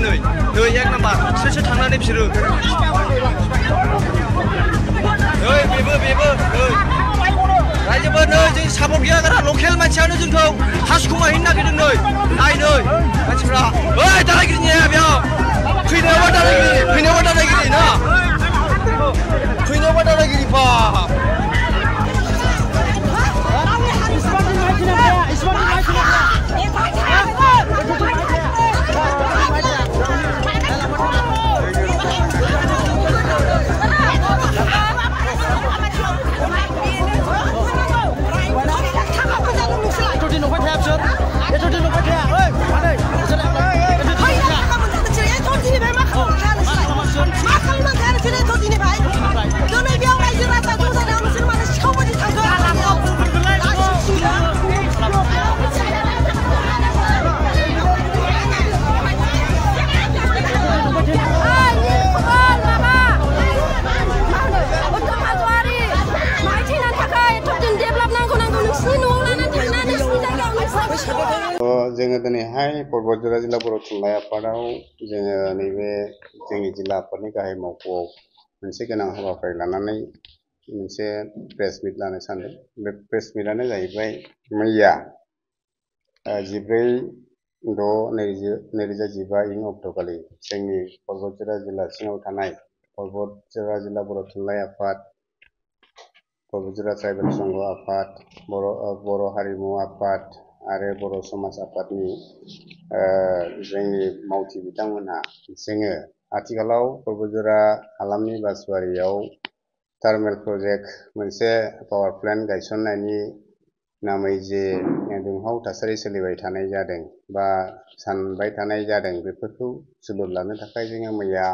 नै एक नाम्बार सोरसो थांनानै बिसोरो बेबो रायजोबो नै जों सापर्ट गैया गारा लकेल मानसियानो जोंखौ हासुखुमाहैनो नागिरदों नै नाय नै मानसिफ्रा दादागिरिनिया बेयाव फैनायावबा दादागिरि ना फैनायावबा दादागिरि बा जोङो दिनैहाय बरपेटा जिल्ला बर' थुनलाइ आफादाव जोङो नैबे जोंनि जिल्ला आफादनि गाहाय मावख'आव मोनसे गोनां हाबाफारि लानानै मोनसे प्रेस मिट लानो सानदों। बे प्रेस मिटआनो जाहैबाय मैया 14/6/2015 अक्ट'खालि जोंनि बरपेटा जिल्ला सिङाव थानाय बरपेटा जिल्ला बर' थुनलाइ आफाद, बरपेटा ट्राइबेल संघ आफाद, बर' हारिमु आफाद आरो बर' समाज आफादनि जोंनि मावथि बिथांमोनहा जोङो आथिखालाव बरपेटा हालामनि बासबारियाव थार्मेल प्रजेक्ट मोनसे पावार प्लान्ट गायसननायनि नामै जे दुंहाव थासारि सोलिबाय थानाय जादों बा सानबाय थानाय जादों बेफोरखौ सुलुर लानो थाखाय जोङो मैया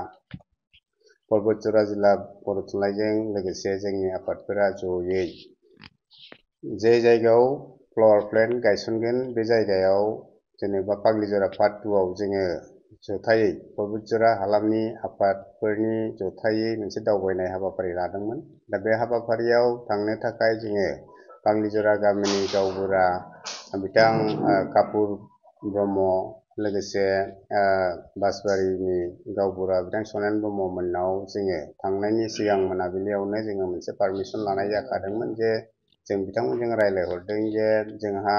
बरपेटा जिल्ला बर' थुनलाइजों लोगोसे जोंनि आफादफोरा जयै जे जायगायाव पावार प्लान्ट गायसनगोन बे जायगायाव जेनेबा पाग्लिजरा पार्ट 2 आव जोङो जथायै बरपेटा हालामनि आफादफोरनि जथायै मोनसे दावबायनाय हाबाफारि लादोंमोन। दा बे हाबाफारियाव थांनो थाखाय जोङो पाग्लिजरा गामिनि गावबुरा बिथां कापुर ब्रह्म लोगोसे बासबारिनि गावबुरा बिथां सनेन ब्रह्म मोननाव जोङो थांनायनि सिगां मोनाबिलियावनो जोङो मोनसे पारमिसन लानाय जाखादोंमोन जे जों बिथांमोनजों रायज्लायहरदों जे जोंहा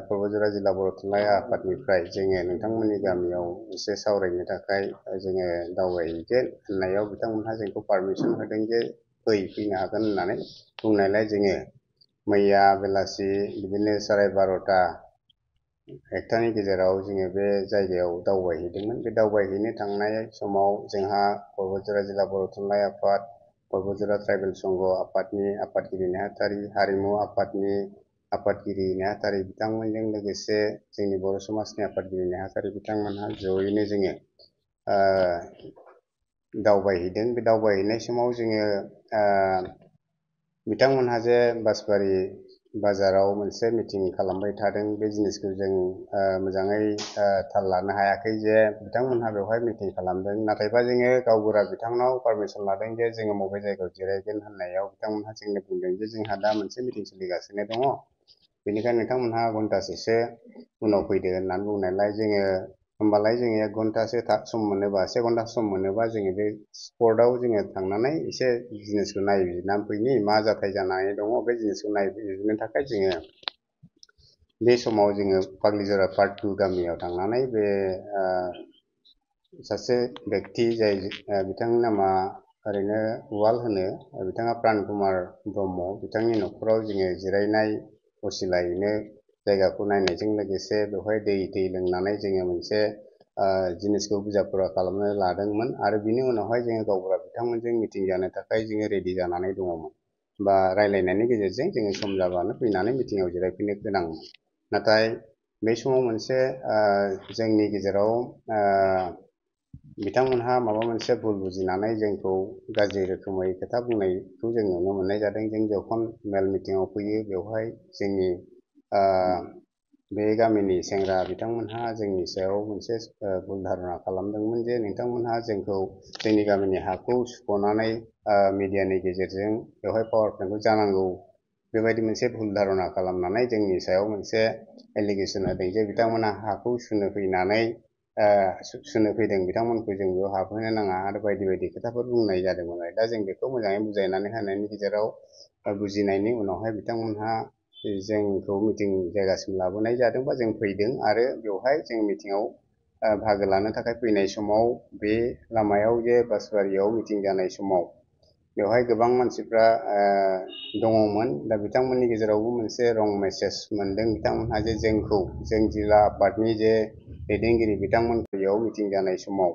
बरपेटा जिल्ला बर' थुनलाइ आफादनिफ्राय जोङो नोंथांमोननि गामियाव एसे सावरायनो थाखाय जोङो दावबायहैगोन होननायाव बिथांमोनहा जोंखौ पारमिसन होदों जे फैनो हागोन होननानै बुंनायलाय जोङो मैया बेलासि बिदिनो 12:30-1टानि गेजेराव जोङो बे जायगायाव दावबायहैदोंमोन। बे दावबायहैनो थांनाय समाव जोंहा बरपेटा जिल्ला बर' थुनलाइ आफाद, बरपेटा ट्राइबेल संघ आफादनि आफादगिरि नेहाथारि, हारिमु आफादनि आफादगिरि नेहाथारि बिथांमोनजों लोगोसे जोंनि बर' समाजनि आफादगिरि नेहाथारि बिथांमोनहा जयैनो जोङो दावबायहैदों। बे दावबायहैनाय समाव जोङो बिथांमोनहा जे बासबारि बाजाराव मोनसे मिटिं खालामबाय थादों बे जिनिसखौ जों मोजाङै थाल लानो हायाखै जे बिथांमोनहा बेवहाय मिटिं खालामदों। नाथायबा जोङो गावबुरा बिथांनाव पारमिसन लादों जे जोङो बबे जायगायाव जिरायगोन होननायाव बिथांमोनहा जोंनो बुंदों जे जोंहा दा मोनसे मिटिं सोलिगासिनो दङ, बेनिखायनो नोंथांमोनहा घन्टासेसो उनाव फैदो होननानै बुंनायलाय जोङो होमबालाय जोङो 1 घन्टासो सम मोनोबा 1 घन्टा सम मोनोबा जोङो बे स्पटआव जोङो थांनानै एसे जिनिसखौ नायबिजिरनानै फैनि मा जाथाय जानानै दङ बे जिनिसखौ नायबिजिरनो थाखाय जोङो बे समाव जोङो पाग्लिजरा पार्ट 2 गामियाव थांनानै बे सासे बेक्ति जाय बिथांनि नामा ओरैनो उवाल होनो, बिथाङा प्रान कुमार ब्रह्म, बिथांनि न'खराव जोङो जिरायनाय असिलायैनो जायगाखौ नायनायजों लोगोसे बेवहाय दै लोंनानै जोङो मोनसे जिनिसखौ बिजाबफोरा खालामनो लादोंमोन आरो बिनि उनावहाय जोङो गावबुरा बिथांमोनजों मिटिं जानो थाखाय जोङो रेडि जानानै दङमोन बा रायलायनायनि गेजेरजों जोङो सम जाबानो फैनानै मिटिंआव जिरायफैनो गोनांमोन। नाथाय बे समाव मोनसे जोंनि गेजेराव बिथांमोनहा माबा मोनसे भुल बुजिनानै जोंखौ गाज्रि रोखोमै खोथा बुंनायखौ जों नुनो मोननाय जादों। जों जखन मेल मिटिंआव फैयो बेवहाय जोंनि बे गामिनि सेंग्रा बिथांमोनहा जोंनि सायाव मोनसे भुल धारना खालामदोंमोन जे नोंथांमोनहा जोंखौ जोंनि गामिनि हाखौ सुख'नानै मिडियानि गेजेरजों बेवहाय पावार प्लान्टखौ जानांगौ बेबायदि मोनसे भुल धारना खालामनानै जोंनि सायाव मोनसे एलिगेसन होदों जे बिथांमोनहा हाखौ सुनो फैनानै सुनो फैदों बिथांमोनखौ जों बेयाव हाबहोनो नाङा आरो बायदि बायदि खोथाफोर बुंनाय जादोंमोन आरो दा जों बेखौ मोजाङै बुजायनानै होनायनि गेजेराव बुजिनायनि उनावहाय बिथांमोनहा जोंखौ मिटिं जायगासिम लाबोनाय जादों बा जों फैदों आरो बेवहाय जों मिटिङाव बाहागो लानो थाखाय फैनाय समाव बे लामायाव जे बासबारियाव मिटिं जानाय समाव बेवहाय गोबां मानसिफ्रा दङमोन दा बिथांमोननि गेजेरावबो मोनसे रं मेसेज मोनदों बिथांमोनहा जे जोंखौ जों जिल्ला आफादनि जे दैदेनगिरि बिथांमोन बेयाव मिटिं जानाय समाव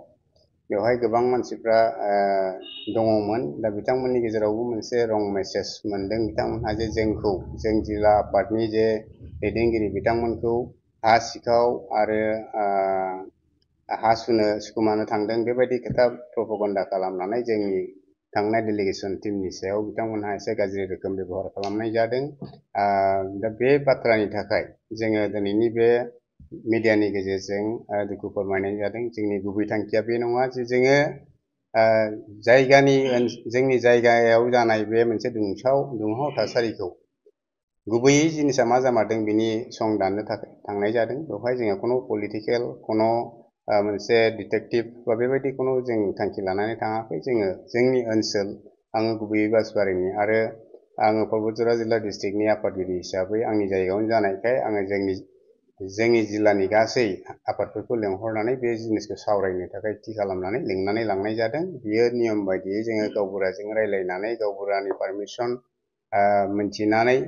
बेवहाय गोबां मानसिफ्रा दङमोन दा बिथांमोननि गेजेरावबो मोनसे रं मेसेज मोनदों बिथांमोनहा जे जोंखौ जों जिल्ला आफादनि जे दैदेनगिरि बिथांमोनखौ हा सिखाव आरो हा सुखुमानो थांदों बेबायदि खोथा प्रपगन्दा खालामनानै जोंनि थांनाय डेलिगेसन टीमनि सायाव बिथांमोनहा एसे गाज्रि रोखोम बेबहार खालामनाय जादों दा बे बाथ्रानि थाखाय जोङो दिनैनि बे मिडियानि गेजेरजों दुखु फोरमायनाय जादों जोंनि गुबै थांखिया बे नङा जे जोङो जोंनि जायगायाव जानाय बे मोनसे दुंहाव थासारिखौ गुबैयै जिनिसा मा जामारदों बिनि सं दाननो थाखाय थांनाय जादों बेवहाय जोङो खुनु पलिटिकेल खुनु मोनसे डिटेक्टिभ बा बेबायदि खुनु जों थांखि लानानै थाङाखै जोङो जोंनि ओनसोल आङो गुबैयै बासबारिनि आरो आङो पर्बतझरा जिल्ला डिस्ट्रिक्टनि आफादगिरि हिसाबै आंनि जायगायावनो जानायखाय आङो जोंनि जिल्लानि गासै आफादफोरखौ लेंहरनानै बे जिनिसखौ सावरायनो थाखाय थि खालामनानै लिंनानै लांनाय जादों बियो नियम बायदियै जोङो गावबुराजों रायलायनानै गावबुरानि पारमिसन मोनथिनानै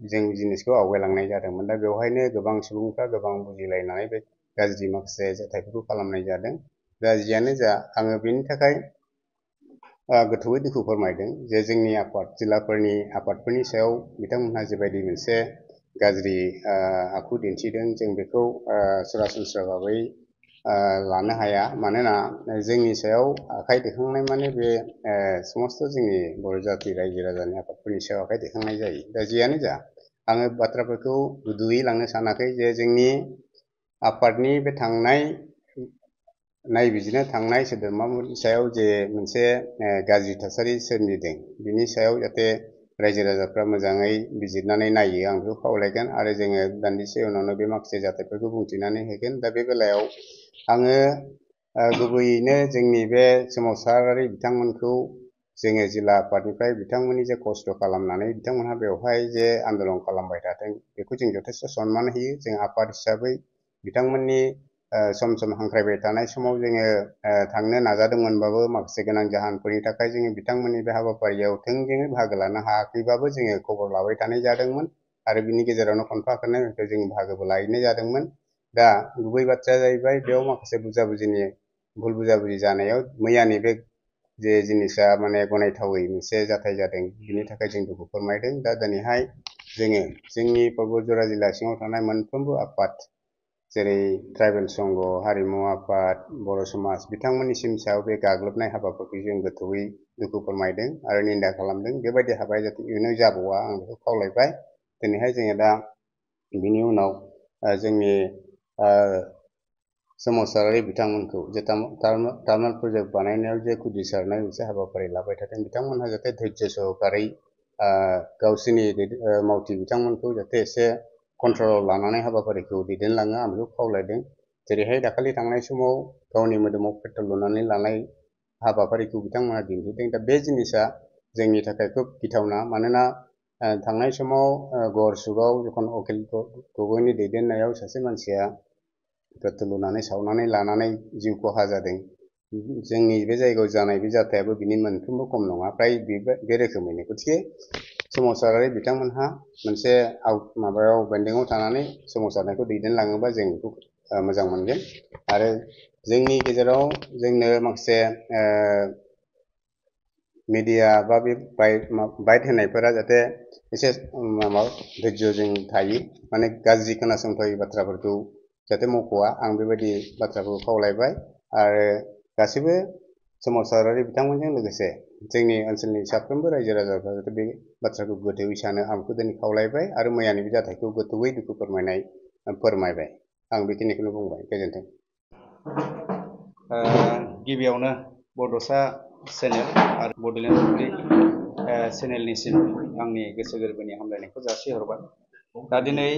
जों जिनिसखौ आवगायलांनाय जादोंमोन दा बेवहायनो गोबां सुबुंफ्रा गोबां बुजिलायनानै बे गाज्रि माखासे जाथायफोरखौ खालामनाय जादों दा जियानो जा आङो बेनि थाखाय गोथौयै दुखु फोरमायदों जे जोंनि जिल्लाफोरनि आफादफोरनि सायाव बिथांमोनहा जेबायदि मोनसे गाज्रि आखु दिन्थिदों जों बेखौ सरासनस्रा भाबै लानो हाया मानोना जोंनि सायाव आखाइ दैखांनाय माने बे समस्त जोंनि बर' जाथि रायजो राजानि आफादफोरनि सायाव आखाइ दैखांनाय जायो दा जियानो जा आङो बाथ्राफोरखौ गुदुयै लांनो सानाखै जे जोंनि आफादनि बे नायबिजिरनो थांनाय सोद्रोमाफोरनि सायाव जे मोनसे गाज्रि थासारि सोमजिदों बिनि सायाव जाहाथे रायजो राजाफ्रा मोजाङै बिजिरनानै नायो आं बेखौ खावलायगोन आरो जोङो दान्दिसे उनावनो बे माखासे जाथायफोरखौ बुंथिनानै होगोन दा बे बेलायाव आङो गुबैयैनो जोंनि बे सोमावसारारि बिथांमोनखौ जोङो जिल्ला आफादनिफ्राय बिथांमोननि जे खस्थ' खालामनानै बिथांमोनहा बेवहाय जे आन्दलन खालामबाय थादों बेखौ जों जथेस्थ' सनमान होयो जों आफाद हिसाबै बिथांमोननि सम सम हांख्रायबाय थानाय समाव जोङो थांनो नाजादोंमोनबाबो माखासे गोनां जाहोनफोरनि थाखाय जोङो बिथांमोननि बे हाबाफारियाव थोंजोङै बाहागो लानो हायाखैबाबो जोङो खबर लाबाय थानाय जादोंमोन आरो बिनि गेजेरावनो खनफा खननै जों बाहागोबो लाहैनाय जादोंमोन दा गुबै बाथ्राया जाहैबाय बेयाव माखासे भुल बुजाबुजि जानायाव मैयानि बे जे जिनिसा माने गनायथावै मोनसे जाथाय जादों बिनि थाखाय जों दुखु फोरमायदों दा दिनैहाय जोङो जोंनि पर्बतझरा जिल्ला सिङाव थानाय मोनफ्रोमबो आफाद जेरै ट्राइबेल संघ हारिमु आफाद बर' समाज बिथांमोननिसिम सायाव बे गाग्लोबनाय हाबाफोरखौ जों गोथौयै दुखु फोरमायदों आरो निन्दा खालामदों बेबायदि हाबाया जाहाथे इयुनाव जाबावा आं बेखौ खावलायबाय दिनैहाय जोङो दा बिनि उनाव जोंनि सोमावसारारि बिथांमोनखौ जे टार्मिनेल प्रजेक्ट बानायनायाव जे खुदिसारनाय मोनसे हाबाफारि लाबाय थादों बिथांमोनहा जाहाथे धैर्य सहकारै गावसोरनि मावथि बिथांमोनखौ जाहाथे एसे कन्ट्रलाव लानानै हाबाफारिखौ दैदेनलाङो आं बेखौ खावलायदों जेरैहाय दाखालि थांनाय समाव गावनि मोदोमाव पेट्रल लुनानै लानाय हाबाफारिखौ बिथांमोनहा दिन्थिदों दा बे जिनिसा जोंनि थाखाय खोब गिथावना मानोना थांनाय समाव गरसुगाव जखन अखिल गगৈनि दैदेननायाव सासे मानसिया पेट्रल लुनानै सावनानै लानानै जिउ खहा जादों जोंनि बे जायगायाव जानाय बे जाथायाबो बिनि मोनफ्रोमबो खम नङा फ्राय बे रोखोमैनो गतिके सोमावसारारि बिथांमोनहा मोनसे माबायाव बेन्दोंआव थानानै सोमावसारनायखौ दैदेनलाङोबा जों बेखौ मोजां मोनगोन आरो जोंनि गेजेराव जोंनो माखासे मिडिया बा बे बाइट होनायफोरा जाहाथे एसे धैर्यजों थायो माने गाज्रि खोनासंथावै बाथ्राफोरखौ जाहाथे मख'वा आं बेबायदि बाथ्राखौ खावलायबाय आरो गासैबो सोमावसारारि बिथांमोनजों लोगोसे जोंनि ओनसोलनि साफ्रोमबो रायजो राजाफ्रा जाहाथे बे बाथ्राखौ गोथौयै सानो आं बेखौ दिनै खावलायबाय आरो मैयानि बे जाथायखौ गोथौयै दुखु फोरमायबाय आं बेखिनिखौनो बुंबाय गोजोन्थों गिबियावनो बड'सा चेनेल आरो बड'लेण्ड बुब्लि चेनेलनिसिम आंनि गोसो गोरबोनि हामलायनायखौ जासिहरबाय दा दिनै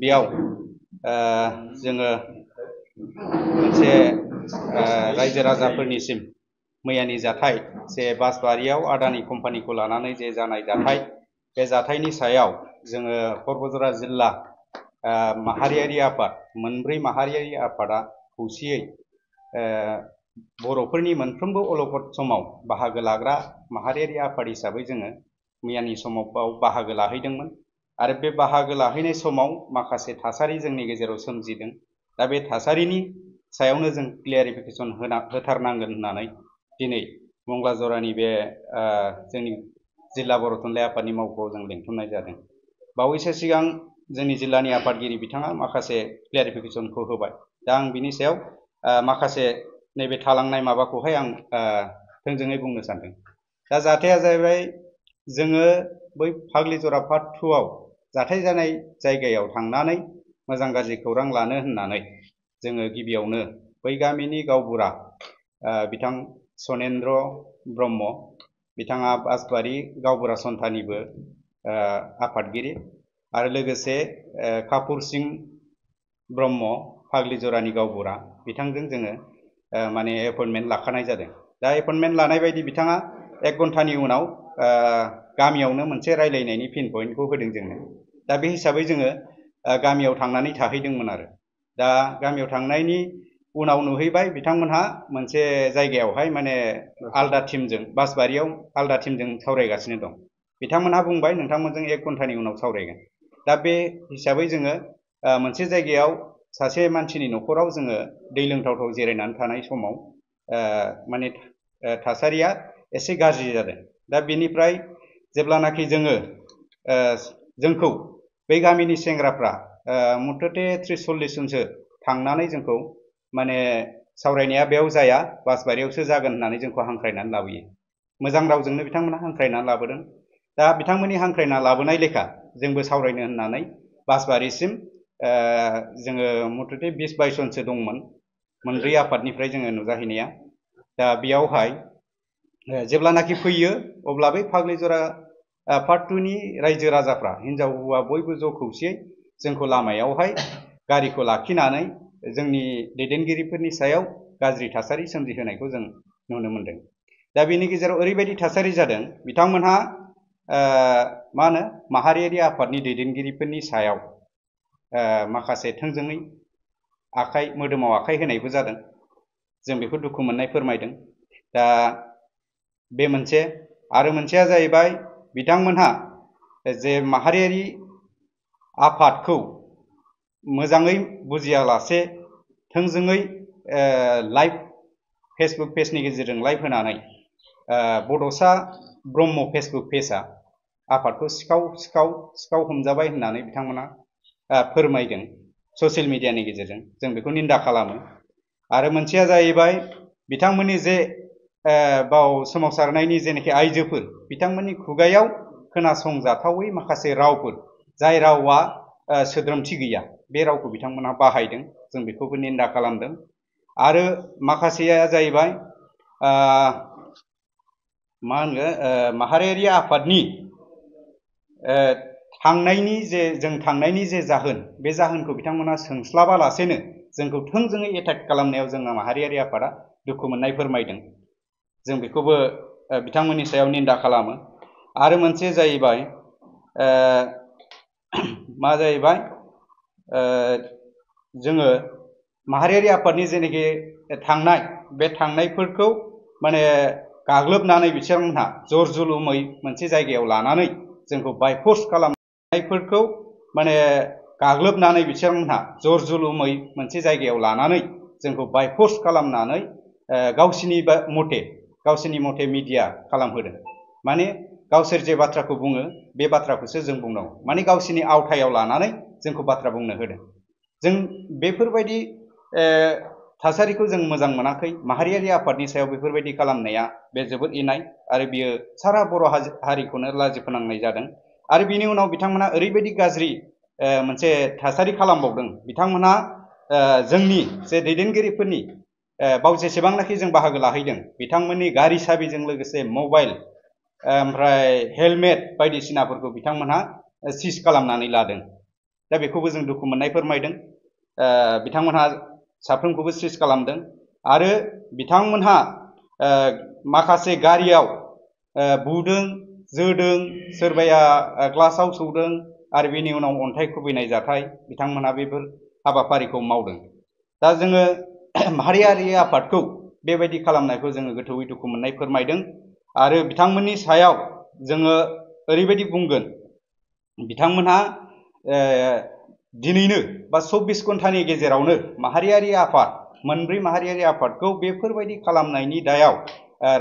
बेयाव जोङो मोनसे रायजो राजाफोरनिसिम मैयानि जाथाय जे बासबारियाव आदानि कम्पानिखौ लानानै जे जानाय जाथाय बे जाथायनि सायाव जोङो क'क्राझार जिल्ला माहारियारि आफाद मोनब्रै माहारियारि आफादा खौसेयै बर'फोरनि मोनफ्रोमबो अलखद समाव बाहागो लाग्रा माहारियारि आफाद हिसाबै जोङो मैयानि समाव बाहागो लाहैदोंमोन आरो बे बाहागो लाहैनाय समाव माखासे थासारि जोंनि गेजेराव सोमजिदों। दा बे थासारिनि सायावनो जों क्लियारिफिकेसन होथारनांगोन होननानै दिनै मंगला जरानि बे जोंनि जिल्ला बर' थुनलाइ आफादनि मावख'आव जों लिंथुमनाय जादों। बावैसो सिगां जोंनि जिल्लानि आफादगिरि बिथाङा माखासे क्लियारिफिकेसनखौ होबाय। दा आं बिनि सायाव माखासे नैबे थालांनाय माबाखौहाय आं थोंजोङै बुंनो सानदों। दा जाथाया जाहैबाय जोङो बै फाग्लिजरा पार्ट 2 आव जाथाय जानाय जायगायाव थांनानै मोजां गाज्रि खौरां लानो होननानै जोङो गिबियावनो बै गामिनि गावबुरा बिथां सनेन्द्र ब्रह्म, बिथाङा बासबारि गावबुरा सन्थानिबो आफादगिरि आरो लोगोसे कापुर सिं ब्रह्म फाग्लिजरानि गावबुरा बिथांजों जोङो माने एपइन्टमेन्ट लाखानाय जादों। दा एपइन्टमेन्ट लानाय बायदि बिथाङा 1 घन्टानि उनाव गामियावनो मोनसे रायलायनायनि पिन पइन्टखौ होदों जोंनो। दा बे हिसाबै जोङो गामियाव थांनानै थाहैदोंमोन आरो दा गामियाव थांनायनि उनाव नुहैबाय बिथांमोनहा मोनसे जायगायावहाय माने आलदा टीमजों बासबारियाव आलदा टीमजों सावरायगासिनो दं। बिथांमोनहा बुंबाय नोंथांमोनजों 1 घन्टानि उनाव सावरायगोन। दा बे हिसाबै जोङो मोनसे जायगायाव सासे मानसिनि न'खराव जोङो दै लोंथावथाव जिरायनानै थानाय समाव माने थासारिया एसे गाज्रि जादों। दा बेनिफ्राय जेब्लानाखि जोंखौ बै गामिनि सेंग्राफ्रा मथथे 30-40 जनसो थांनानै जोंखौ माने सावरायनाया बेयाव जाया बासबारियावसो जागोन होननानै जोंखौ हांख्रायनानै लाबोयो। मोजां रावजोंनो बिथांमोनहा हांख्रायनानै लाबोदों। दा बिथांमोननि हांख्रायना लाबोनाय लेखा जोंबो सावरायनो होननानै बासबारिसिम जोङो मथथे 20-22 जनसो दंमोन मोनब्रै आफादनिफ्राय जोङो नुजाहैनाया। दा बेयावहाय जेब्लानाखि फैयो अब्ला बै फाग्लिजरा पार्ट 2 नि रायजो राजाफ्रा हिनजाव हौवा बयबो ज' खौसेयै जोंखौ लामायावहाय गारिखौ लाखिनानै जोंनि दैदेनगिरिफोरनि सायाव गाज्रि थासारि सोमजिहोनायखौ जों नुनो मोनदों। दा बेनि गेजेराव ओरैबायदि थासारि जादों बिथांमोनहा मा होनो माहारियारि आफादनि दैदेनगिरिफोरनि सायाव माखासे थोंजोङै मोदोमाव आखाइ होनायबो जादों। जों बेखौ दुखु मोननाय फोरमायदों। दा बे मोनसे आरो मोनसेया जाहैबाय बिथांमोनहा जे माहारियारि आफादखौ मोजाङै बुजियालासे थोंजोङै लाइभ फेसबुक पेजनि गेजेरजों लाइभ होनानै बड'सा ब्रह्म फेसबुक पेजआ आफादखौ सिखाव हमजाबाय होननानै बिथांमोना फोरमायदों ससियेल मिडियानि गेजेरजों। जों बेखौ निन्दा खालामो। आरो मोनसेया जाहैबाय बिथांमोननि जे बाव सोमावसारनायनि जेनाखि आइजोफोर बिथांमोननि खुगायाव खोनासंजाथावै माखासे रावफोर जाय रावा सोद्रोमथि गैया बे रावखौ बिथांमोनहा बाहायदों। जों बेखौबो निन्दा खालामदों। आरो माखासेया जाहैबाय मा होनगोन माहारियारि आफादनि थांनायनि जे जाहोन बे जाहोनखौ बिथांमोना सोंस्लाबालासेनो जोंखौ थोंजोङै एटाक खालामनायाव जोंहा माहारियारि आफादा दुखु मोननाय फोरमायदों। जों बेखौबो बिथांमोननि सायाव निन्दा खालामो। आरो मोनसे जाहैबाय मा जाहैबाय जोङो माहारियारि आफादनि जेनाखि बे थांनायफोरखौ माने गाग्लोबनानै बिथांमोनहा जर जुलुमै मोनसे जायगायाव लानानै जोंखौ बायफर्स खालामनायफोरखौ माने गाग्लोबनानै बिथांमोनहा जर जुलुमै मोनसे जायगायाव लानानै जोंखौ बायफर्स खालामनानै गावसिनि मथे मिडिया खालामहोदों। माने गावसोर जे बाथ्राखौ बुङो बे बाथ्राखौसो जों बुंनांगौ। माने गावसिनि आवथायाव लानानै जोंखौ बाथ्रा बुंनो होदों। जों बेफोरबायदि थासारिखौ जों मोजां मोनाखै। माहारियारि आफादनि सायाव बेफोरबायदि खालामनाया बे जोबोद इनाय आरो बियो सारा बर' हारिखौनो लाजि फोनांनाय जादों। आरो बिनि उनाव बिथांमोना ओरैबायदि गाज्रि मोनसे थासारि खालामबावदों। बिथांमोनहा जोंनि जे दैदेनगिरिफोरनि बाव जेसेबांनाखि जों बाहागो लाहैदों बिथांमोननि गारि साबिजों लोगोसे मबाइल ओमफ्राय हेलमेट बायदिसिनाफोरखौ बिथांमोनहा सिज खालामनानै लादों। दा बेखौबो जों दुखु मोननाय फोरमायदों। बिथांमोनहा साफ्रोमखौबो स्ट्रेस खालामदों आरो बिथांमोनहा माखासे गारियाव बुदों जोदों सोरबाया ग्लासाव सौदों आरो बेनि उनाव अन्थाइ खुबैनाय जाथाय बिथांमोनहा बेफोर हाबाफारिखौ मावदों। दा जोङो माहारियारि आफादखौ बेबायदि खालामनायखौ जोङो गोथौयै दुखु मोननाय फोरमायदों आरो बिथांमोननि सायाव जोङो ओरैबायदि बुंगोन बिथांमोनहा दिनैनो बा 24 घन्टानि गेजेरावनो माहारियारि आफाद मोनब्रै माहारियारि आफादखौ बेफोरबायदि खालामनायनि दायाव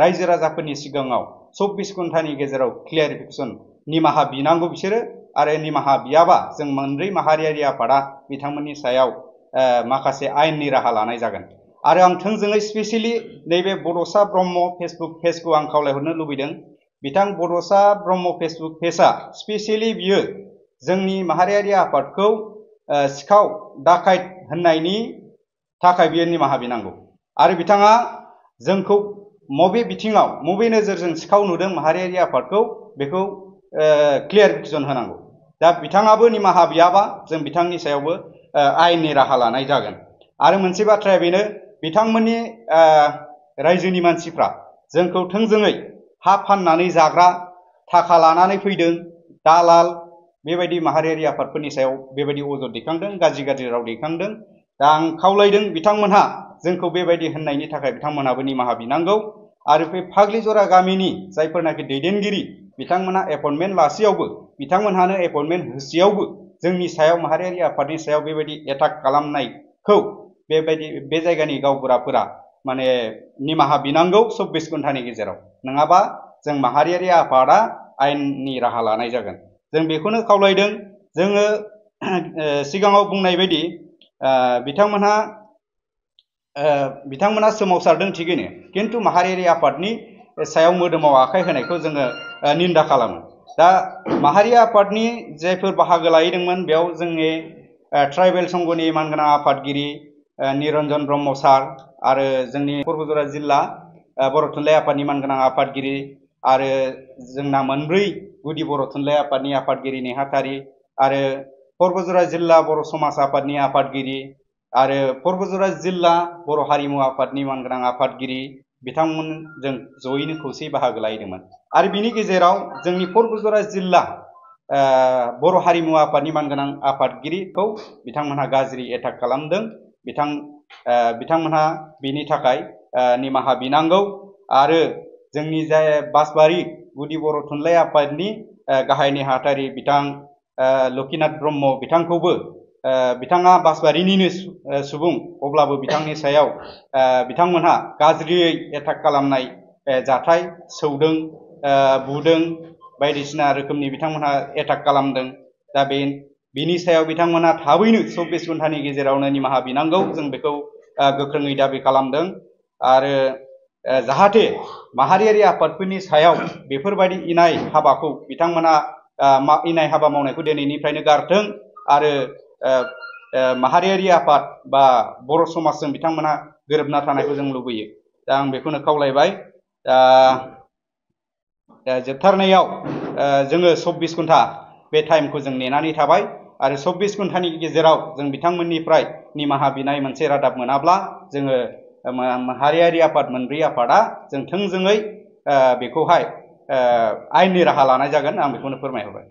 रायजो राजाफोरनि सिगाङाव 24 घन्टानि गेजेराव क्लियारिफिकेसन निमाहा बिनांगौ बिसोरो आरो निमाहा बियाबा जों मोनब्रै माहारियारि आफादा बिथांमोननि सायाव माखासे आयेननि राहा लानाय जागोन। आरो आं थोंजोङै स्पेसियेलि नैबे बड'सा ब्रह्म फेसबुक पेजखौ आं खावलायहरनो लुबैदों। बिथां बड'सा ब्रह्म फेसबुक पेजआ स्पेसियेलि बियो जोंनि माहारियारि आफादखौ सिखाव दाखायत होननायनि थाखाय बियो निमाहा बिनांगौ आरो बिथाङा जोंखौ मबे बिथिङाव मबे नोजोरजों सिखाव नुदों माहारियारि आफादखौ बेखौ क्लियारिफिकेसन होनांगौ। दा बिथाङाबो निमाहा बियाबा जों बिथांनि सायावबो आयेननि राहा लानाय जागोन। आरो मोनसे बाथ्राया बेनो बिथांमोननि रायजोनि मानसिफ्रा जोंखौ थोंजोङै हा फाननानै जाग्रा थाखा लानानै फैदों दालाल बेबायदि माहारियारि आफादफोरनि सायाव बेबायदि अजद दैखांदों गाज्रि राव दैखांदों। दा आं खावलायदों बिथांमोनहा जोंखौ बेबायदि होननायनि थाखाय बिथांमोनहाबो निमाहा बिनांगौ आरो बे फाग्लिजरा गामिनि जायफोरनाखि दैदेनगिरि बिथांमोनहा एपइन्टमेन्ट लासेयावबो बिथांमोनहानो एपइन्टमेन्ट होसेयावबो जोंनि सायाव माहारियारि आफादनि सायाव बेबायदि एटाक खालामनायखौ बेबायदि बे जायगानि गावबुराफोरा माने निमाहा बिनांगौ 24 घन्टानि गेजेराव नङाबा जों माहारियारि आफादा आयेननि राहा लानाय जागोन। जों बेखौनो खावलायदों। जोङो सिगाङाव बुंनाय बायदि बिथांमोना सोमावसारदों थिगैनो किन्तु माहारियारि आफादनि सायाव मोदोमाव आखाइ होनायखौ जोङो निन्दा खालामो। दा माहारि आफादनि जायफोर बाहागो लाहैदोंमोन बेयाव जोंनि ट्राइबेल संघनि मानगोनां आफादगिरि निरन्जन ब्रह्म सार आरो जोंनि क'क्राझार जिल्ला बर' थुनलाइ आफादनि मानगोनां आफादगिरि आरो जोंना मोनब्रै गुदि बर' थुनलाइ आफादनि आफादगिरि नेहाथारि आरो क'क्राझार जिल्ला बर' समाज आफादनि आफादगिरि आरो क'क्राझार जिल्ला बर' हारिमु आफादनि मानगोनां आफादगिरि बिथांमोनजों जयैनो खौसेयै बाहागो लाहैदोंमोन। आरो बिनि गेजेराव जोंनि क'क्राझार जिल्ला बर' हारिमु आफादनि मानगोनां आफादगिरिखौ बिथांमोनहा गाज्रि एटाक खालामदों। बिथांमोनहा बिनि थाखाय निमाहा बिनांगौ आरो जोंनि जाय बासबारि गुदि बर' थुनलाइ आफादनि गाहाय नेहाथारि बिथां लकिनाथ ब्रह्म बिथांखौबो बिथाङा बासबारिनिनो सुबुं अब्लाबो बिथांनि सायाव बिथांमोनहा गाज्रियै एटाक खालामनाय जाथाय सौदों बुदों बायदिसिना रोखोमनि बिथांमोनहा एटाक खालामदों। दा बिनि सायाव बिथांमोनहा थाबैनो 24 घन्टानि गेजेरावनो निमाहा बिनांगौ जों बेखौ गोख्रोङै दाबि खालामदों। आरो जाहाथे माहारियारि आफादफोरनि सायाव बेफोरबायदि इनाय हाबाखौ बिथांमोना इनाय हाबा मावनायखौ दिनैनिफ्रायनो गारथों आरो माहारियारि आफाद बा बर' समाजजों बिथांमोना गोरोबना थानायखौ जों लुबैयो। दा आं बेखौनो खावलायबाय। जोबथारनायाव जोङो 24 घन्टा बे टाइमखौ जों नेनानै थाबाय आरो 24 घन्टानि गेजेराव जों बिथांमोननिफ्राय निमाहा बिनाय मोनसे रादाब मोनाब्ला जोङो माहारियारि आफाद मोनब्रै आफादा जों थोंजोङै बेखौहाय आयेननि राहा लानाय जागोन। आं बेखौनो फोरमायहरबाय।